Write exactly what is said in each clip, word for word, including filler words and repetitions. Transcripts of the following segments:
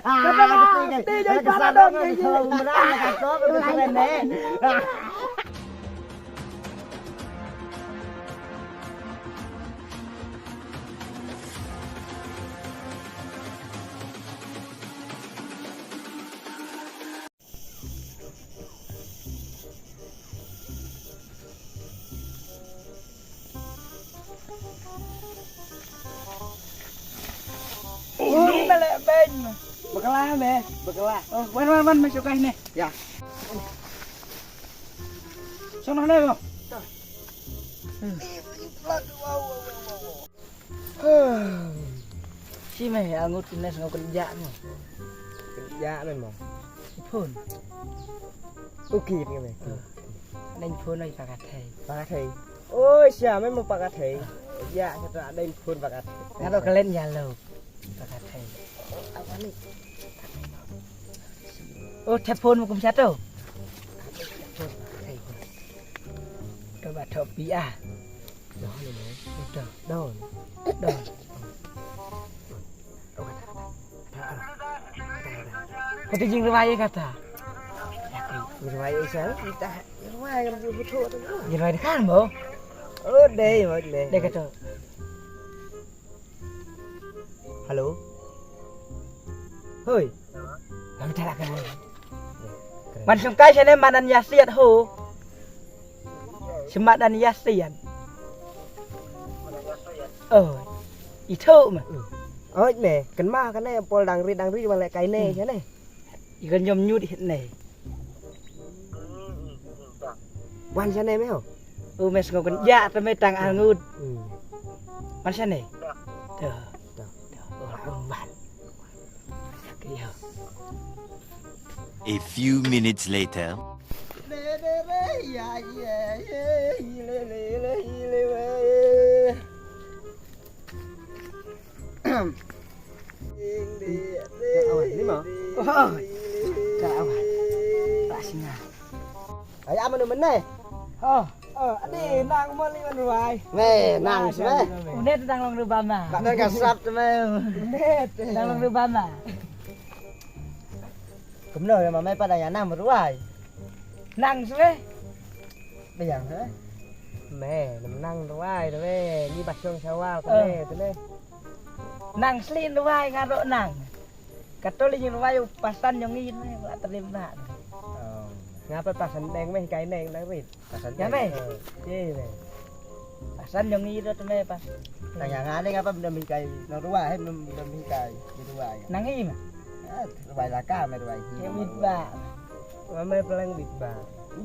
Ah, kata mesti kan. Mesti jadi paradon kayak gini. Kalau benar, kata, kata, kata, kata, Oh, ni malah bang. Bakla me, bakla. Oh, wan, wan, wan, masuk kah ni. Ya. Sono ne mo. Shi me, angut kine sngew kynjah mo. Kynjah me mo. Phone. Okay, okay, okay. Neng phone oi pakathei. Pakathei. Oi, sia me mo pakathei. Ya, sata neng phone pakathei. Ngado kalen ya lo. Pakathei. Apa ni? Oh, telepon mo kum satu. Coba topi ah. Don. Don. Kata jing rwai kata. Rwai isa kita rwai kan betul tu. Jing rwai kan mo. Oh, dei mo dei. Dei kata. Hello. Hoi. Ngam tala ka. Man shong kai shane manan yasiat ho. Shemadan yasiat. Oh. Itu mah. Oh, ne, kan mah kan ne pol dangri dangri wala kai ne shane. Ikan jom nyut hit ne. Wan shane me ho. U mes ngau kan ja te me tang angut. Wan shane. Tuh. Tuh. Wan. A few minutes later. Ni ma. Oh. Ka awal. Rasina. Ai ama nu mene. Oh. Oh, ade nang mo li man ruai. Me nang swe. Unet nang long rubama. Ba nang ka sap te me. Unet nang long rubama. Kumno ya mama pa dang ya nang ruai. Nang swe. Biang ha. Me nang ruai te me. Ni ba shong shawa ko me te me. Nang slin ruai ngaro nang. Kato li jing ruwai u pasan jong ngi ne la trim na. Nga pa pasan deng me hikai neng nang rit. Pasan ya me. Ye me. Pasan jong ngi dot me pas. Tang ya nga deng apa benda hikai nang ruwai he benda hikai di ruwai. Nang ngi ma. Ruwai laka me ruwai. Ye mit ba. Wa me pelang mit ba.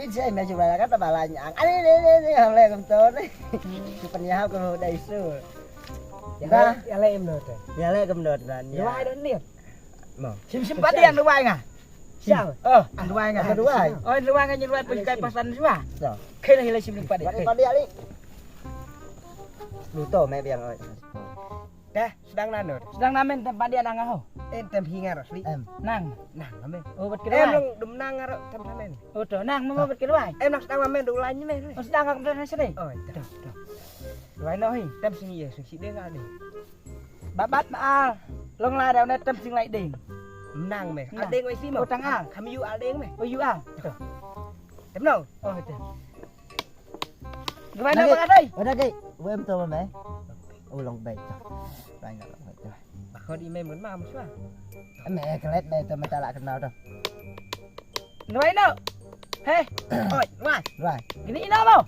Bit se me ruwai laka ta balanya. Ani ne ne ne hale kem to ne. Supan ya ko dai su. Ya le im no te. Ya le kem dot ban. Ruwai don ni. Sim sim padian ruwai nga. Siang. Oh, ruwai nga. Ruwai. Oh, ruwai nga ruwai pun kai pasan sua. Kena hila sim padian. Padian li. Luto me biang oi. Dah, sedang nanur. Sedang namen tem padian anga ho. En tem hingar asli. Em. Nang. Nang namen. Oh, bet kedua. Em dum nang ngaro tem namen. Oh, to nang mama bet kedua. Em nang sedang namen dulai ni me. Oh, sedang aku dah sedih. Oh, itu. Ruwai no hi. Tem sing ye, sing si deng ade. Bat bat ma al. Long la da ne tem sing lai deng. Nang me. Al deng wai si mo. Utang al. Kam yu al deng me. Oh yu al. Tem no. Oh tem. Gimana ba ka dei? Udah dei. Wem to me. Oh long bai. Bai ngal long bai. Ba ko di me mun ma muswa. Me kelet me to me talak kenal to. Nuai no. Hei. Oi, nuai. Nuai. Ini ina mo.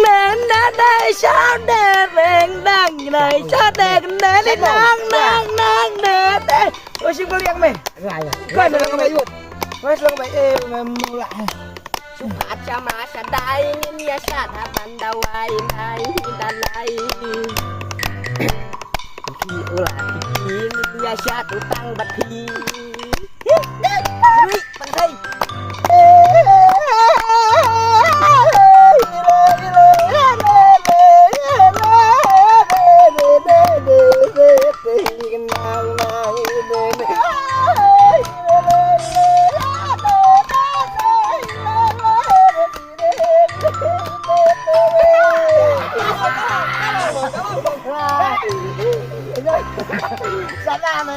Nang nang nang shau de reng nang nang shau de nang nang nang nang de de. Oi sing beliang me. Nuai. Kau nang me yut. Nuai selong me eh me mula. Sukat sama sadai ni ya sat haban dawai nai dalai. Ki ula ki ni ya sat utang bati. Sana me.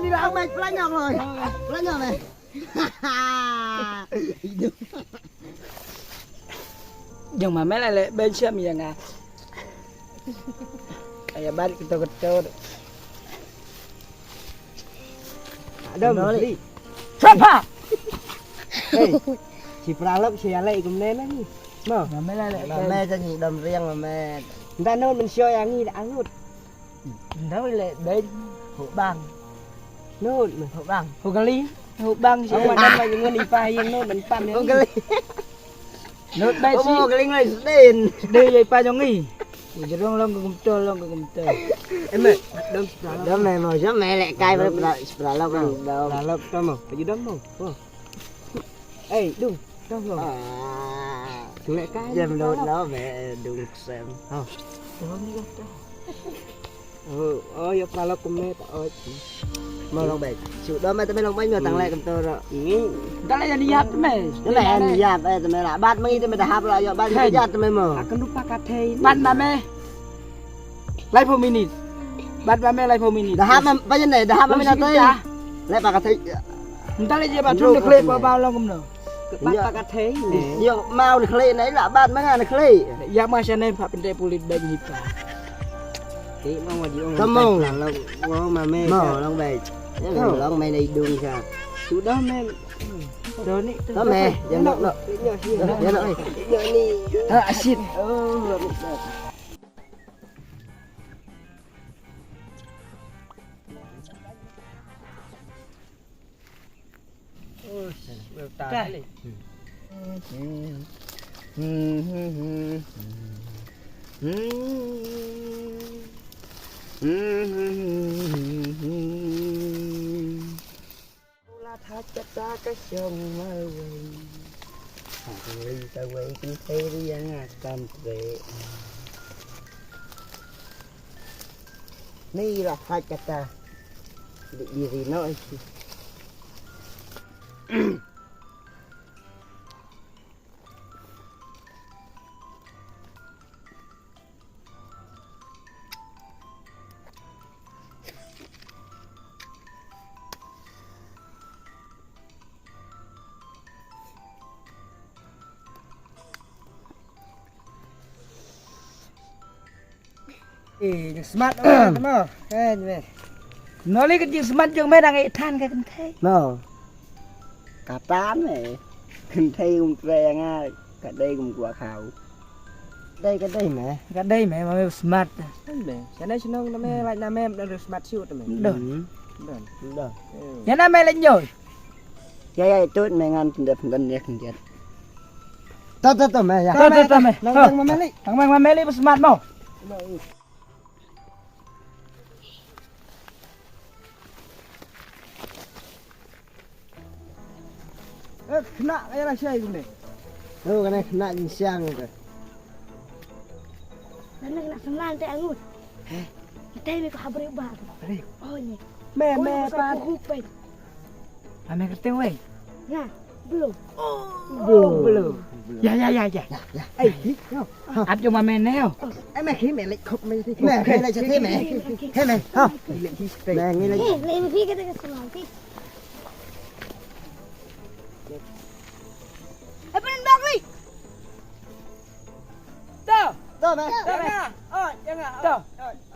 Ni la mai plan nyok loi. Plan nyok mai. Jong ma me la le ben shem ya nga. Aya bad keto keto. Adam li. Siapa? Hey. Si pralok si ale ikum nena ni. Mo. Ma me la le. Ma me ta ni dom riang ma me. Nda no men sio yang ni angut. Nda le ben. Ho bang. Nut me ho bang. Ho kali. Ho bang si ma dan ma ngun ipa yang nut men pam yang. Ho kali. Nut bai si. Mo kali ngai sdin. Sdin ya ipa jong ngi. Jerong long ke kumto long ke kumto. Em dom. Dom me mo jom me le kai pra pra long dom. Pra long to mo. Paju dom mo. Mo. Ei, dung, dung lo. Ah. Sule kai. Jam lo lo me dung sem. Ha. Turun ni kan. Oh, oh ya pralo kume ta oi. Mo long bai. Su do me te me long bai me tang le kam to ro. Ni. Dale ya ni yap me. Dale ya ni yap eh te me la. Bat me te me da hap la yo bat me ya te me mo. Akan lupa ka thei. Bat ma me. Lai pho minit. Bat ma me lai pho minit. Da hap ma ba ne da hap ma me na te. Le pa ka thei. Nta le je ba thum ne khlei pa ba long kumno. Ba ka thei ne. Yo mau ne khlei ne la bat ma nga ne khlei. Ya ma sha ne pa pynte pulit ba ngi pa. Ti ma wa ji ong. Ka mong. Long wa ma me. Mo long bai. Long me ne dung sha. Tu dah me. Doni. Ka me. Ya no no. Ya no. Ya ni. Ha asit. Oh. La thait kata ka shong marwei. Marwei ta wei kynthei ri ïa nga tam pre. Ni la thait kata. Di ri no isi. Eh, jingsmat oh, mo. Eh, me. Noli ka jingsmat jong me dang i than ka kynthei. No. Katan me. Kynthei um tre nga ka dei kum kwa khau. Dei ka dei me. Ka dei me ma me smat. Me. Shane shnong na me lait na me na smat shu ta me. Don. Don. Don. Ya na me lait nyoi. Ya ya itu me ngan tendep tendep ya kenjet. To to to me ya. To to to me. Nang nang ma me li. Nang ma me li smat mo. Eh, kena kaya lah syai kumne. Oh, kena kena jingshiang tu. Nang kena seman te angut. Heh. Kita ini ko habri ubah. Habri. Oh ni. Me me pa. Huk pe. Ame kerte wei. Nah, belum. Belum. Belum. Ya ya ya ya. Ai. Ap jong ma me neo. Ai me khi me lek khop me. Me khi lek chate me. He me. Ha. Me ngi lek. Eh, le me phi kata ka seman phi. Eh, pen bak li. To. To me. To me. Oh, jangan. To.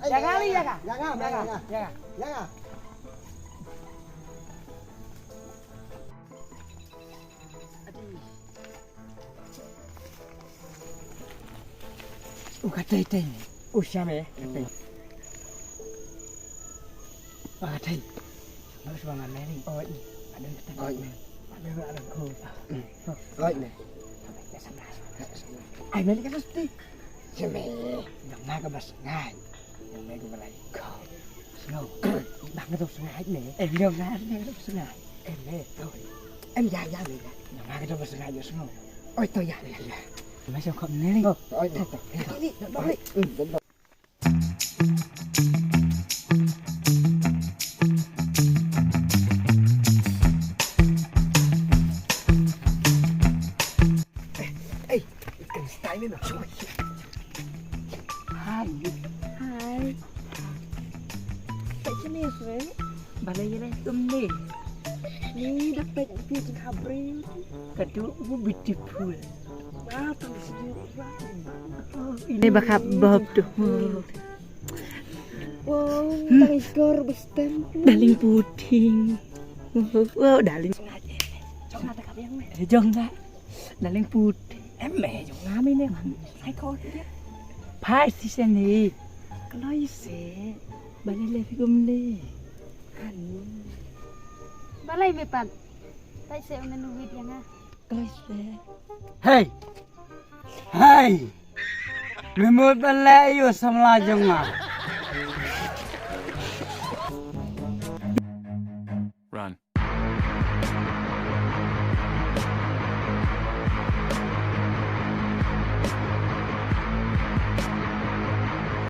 Jangan li, jangan. Jangan, jangan. Jangan. Jangan. U ka tei tei. U shame. Ka tei. U ka tei. Baru suba ngan meri. Oh, i. Ada kata. Oh, i. Ada ada ko. Oh, i. Ai meri ka pasti. Shame. Nang na ka bas ngai. Nang na ka balai. Ko. Snow. Nang ka dos ngai ne. Eh, nang na ka dos ngai. Em ne, to. Em ya ya ne ya. Nang ka dos ngai yo snow. Oi to ya ya ya. Mai song khop ne li. Oh, oi to to. Ni, ni, ni. Ei, ei, kan style ni no. Hai. Hai. Peit shane shuh. Balei ïa leh kumne? Ni da peit phi jingkhabri. Ka dei u beautiful. Ba tu sini. Ini bakap bob tu. Wow, tangkor bestem. Darling pudding. Wow, darling. Jong nga tak ada yang meh. Eh, jong nga. Darling pudding. Em meh, jong nga meh ne. Hai kau dia. Pai si sini. Kalau isi. Balei leh phi kumne. Balei me pat. Tai se unan wit yang ah. Hei. Hei. Me mut ban leh ïa u samla jong nga.